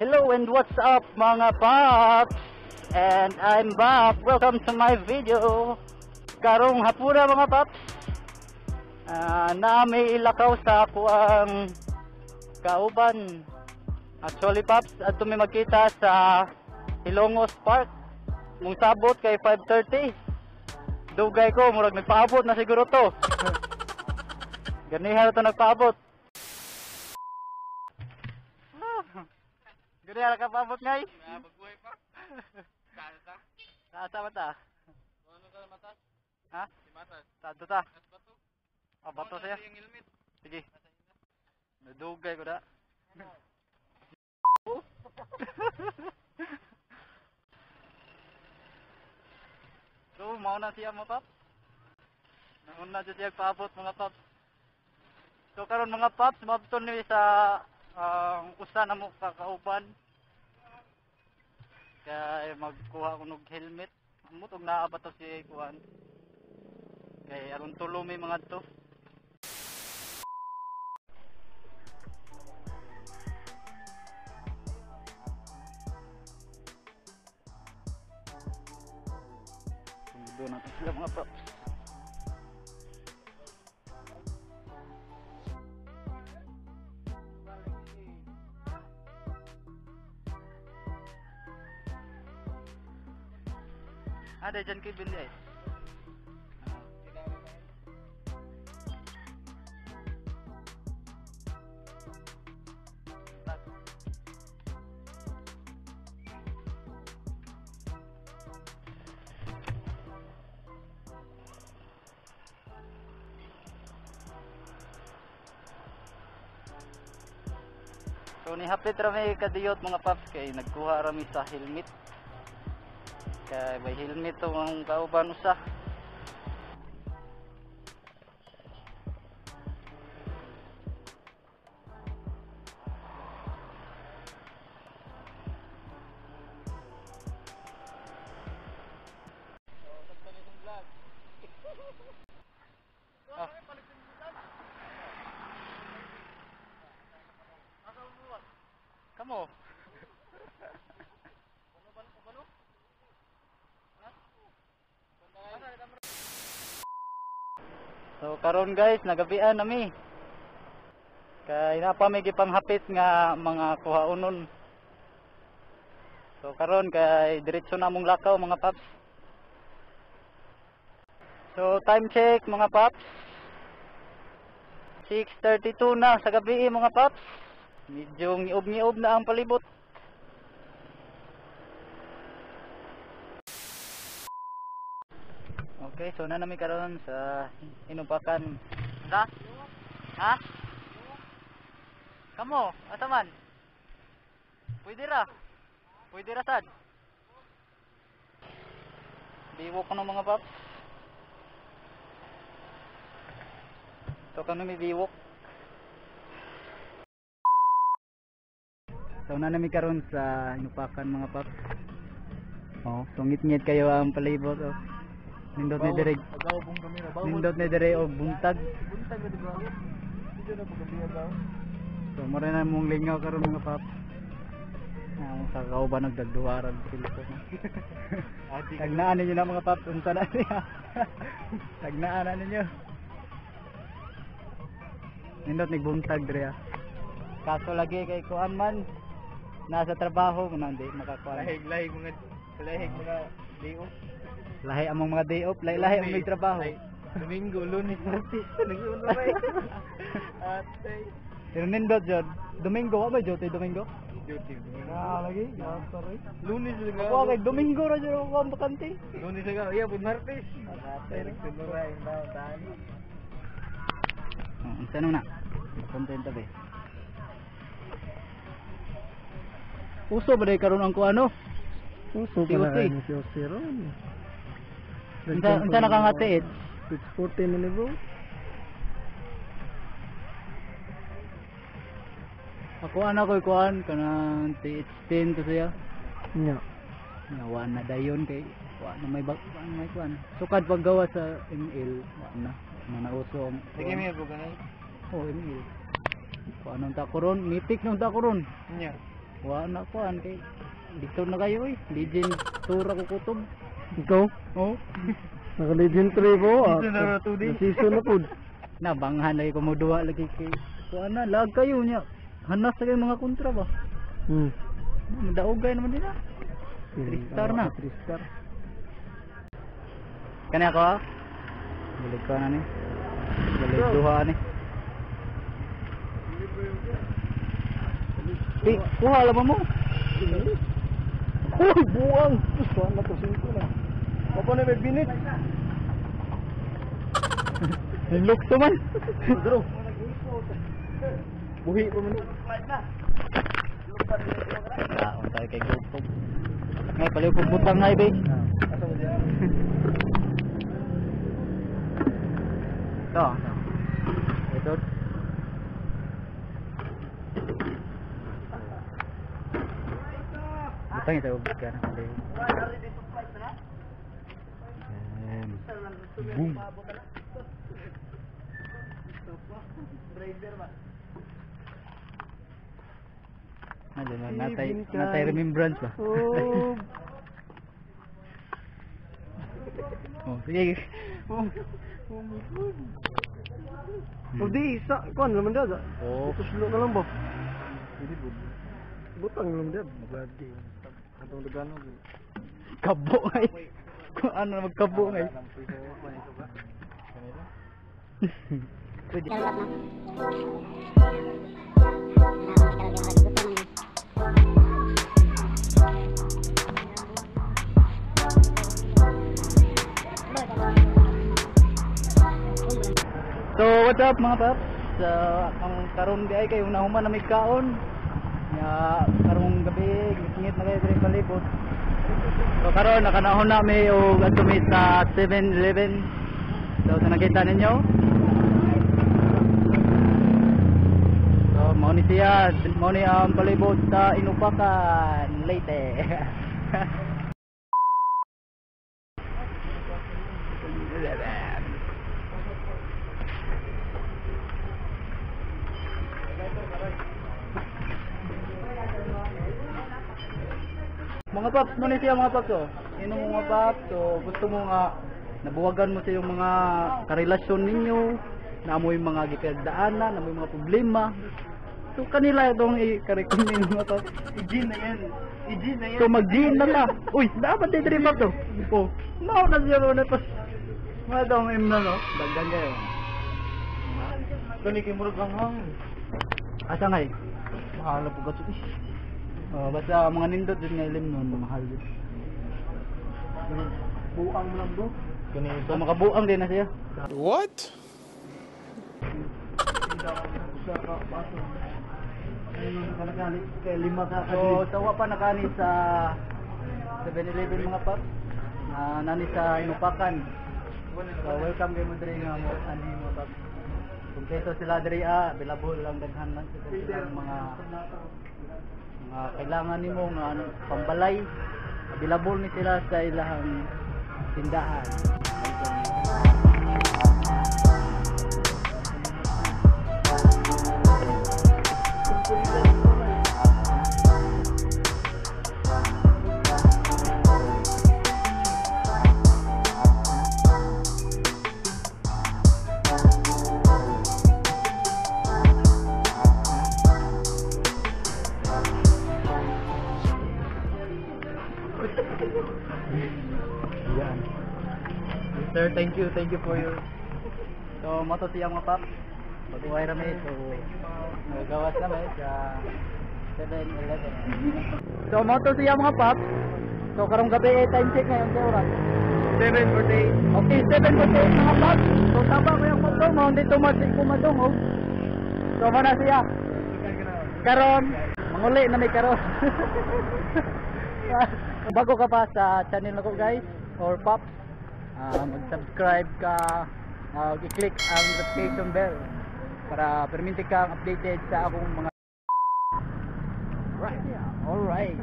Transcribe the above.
Hello and what's up, mga paps? And I'm back. Welcome to my video. Karong hapuna, mga paps. Na may ilakaw sa ako ang kauban. Actually, paps, adto mi magkita sa Hilongos Park. Mung sabot kay 5:30. Dugay ko, murag nagpaabot na siguro to. Ganihan na to nagpaabot. Ganihan ka paabot ngay. Pagbuhay pa. Kaasa ta? Kaasa ba ta? Ano ka matas? Ha? Si matas. Tadto ta. Kas bato. Ah, bato siya. Yung helmet. Sige. Nadugay ko da. So, mao na siya, mga paps. Nauna dyan siya paabot, mga paps. So, karon, mga paps, maabton ni sa usa na mo kakauban. Kaya magkuha ko nog helmet. Amot og naa ba to siya kuan. Kay aron tulo may mga to. Doon natin sila, mga paps. Ada dyan kay Billy eh. So nihapit ra mi kadiyot, mga paps, kay nagkuha ra mi sa helmet. Kay may helmet to ang kauban usa. Ah. Kamo. So karon, guys, nagabian nami. Kay naa pa may gipanghapit nga mga kuhaonon. So karon kay diretso na among lakaw, mga paps. So time check, mga paps. 6:32 na sa gabi, mga paps. Medyo ngiob-ngiob na ang palibot. Okay, so na nami karon sa Inupakan. Sa? Ha? Kamo, asa man? Pwede ra. Pwede ra sad. Biwok ko ng mga paps. So kami may biwok. So na nami karon sa Inupakan, mga paps. Oh, tungit-ngit kayo ang palibot, oh. Nindot ni dire. Nindot ni dire og buntag. Buntag na di ba? Dito na pagabiya ba? So mura na mong lingaw karon, mga paps. Ang sa kauban nagdagduwaran sila. Tagnaan ninyo na, mga paps, unsa na niya. Tagnaan na ninyo. Nindot ni buntag dire ah. Kaso lagi kay kuan man, nasa trabaho mo na hindi makakuan. Lahig mga lahig mga day off. Lahi among mga day off, lahi ang may trabaho. Ay, Domingo, Lunes, Martes, nagsuon na ba? Ate. Pero nindot jud. Domingo wa ba duty Domingo? Duty Domingo. Ah, lagi. Sorry. Lunes nga. Ako kay Domingo ra jud ako ang bakante. Lunes nga, iya pud Martes. Ate, nagsunod ra yung taon. Oh, unsa na? Content ba? Uso ba day karon ang kuano? Uso COC. pa na ang COC ron. Unsa na ka nga tiit? 640 na ni bro. Ako ana ko'y kuan kanang TH10 to siya. Nya. Nga wa na dayon kay wa na may bak wa na may kuan. Sukad paggawa sa ML, wa na. Wa na nauso ang Sige mi ko kanay. Oh, ML. Kuan nang ta ko ron, mitik nang ta ko ron. Nya. Wa na kuan kay dito na kayo eh. Legend tour ako kutob. Ikaw? Oh. Naka Legend 3 ko. Season na 2 days. Season na po. Na banghan lagi ko moduwa lagi kay kuan na lag kayo niya. Hanas na kayo mga kontra ba? Madaogay naman din ah. 3 star na. 3 star. Kani ako ah. Balik ko na ni. Balik duha ni. Eh, kuha lang ba mo? Uy, buang! Diyos ko, anak ko, singko na. Papa na may binit. Lukso man. Bro. Buhi pa man. Kaon tayo kay Gopog. Ngay paliw kong butang ngay, be. Asa mo dyan? Ito. Ito. Butang ito, ka na paliw. Yan. Boom. Ano na, natay remembrance ba? Oh. Oh, sige. Oh my God. Oh, di, isa. Kuan naman dyan. Oh. Tuslo na lang ba? Butang naman dyan. Lagi. Atong dagano. Kabo ngay. Kung ano na magkabo ngay. Pwede. So, what's up mga paps? So, ang karon di ay kayo nahuman na may kaon. Ya, karong gabi, ngit na kayo diri palibot. So karon nakanahon na mi og adto mi sa 7-Eleven. So sa nakita ninyo. So mao ni siya, mao ni ang palibot sa Inupakan, Leyte. Mga paps, mo ni siya mga paps oh. Inom mo mga paps, so gusto mo nga nabuwagan mo sa iyong mga karelasyon ninyo, na mo yung mga gipagdaanan, na mo yung mga problema. So kanila itong i-recommend mga paps. I-gin na yan. I-gin na yan. So mag-gin na ka. Uy, dapat din rin to. Oh, mao na siya mo na pas. Mga daw ang na no. Dagdan kayo. Kani kay murag hanghang. Asa ngay? Mahal po ka. Oh, basta mga nindot din nga ilim nun, mahal din. Buang mo lang bro. Kani So makabuang din na siya. What? Isa ka baso. Ayun, nakalakali. Kaya lima ka. So, sawa pa nakani sa 7-Eleven mga paps. Nani sa Inupakan. So, welcome kayo mo diri nga mo ani mga paps. Kompleto sila diri ah, available lang daghan lang sila silang mga kailangan nimo nga ano, pambalay. Available ni sila sa ilahang tindahan. Yan. Sir, thank you for your. So, moto siya mga paps. Pag-uwi rami, so nagagawas na may sa 7-Eleven. So, moto siya mga paps. So, karong gabi eh, time check ngayon sa oras. 7:48. Okay, 7:48 mga paps. So, tama ko yung motor mo, hindi tumasik ko madong, oh. So, mana siya. Karon, manguli na may karon. Bago ka pa sa channel nako guys, or paps, mag-subscribe ka, i-click ang notification bell para perminti kang updated sa akong mga. Right. Alright.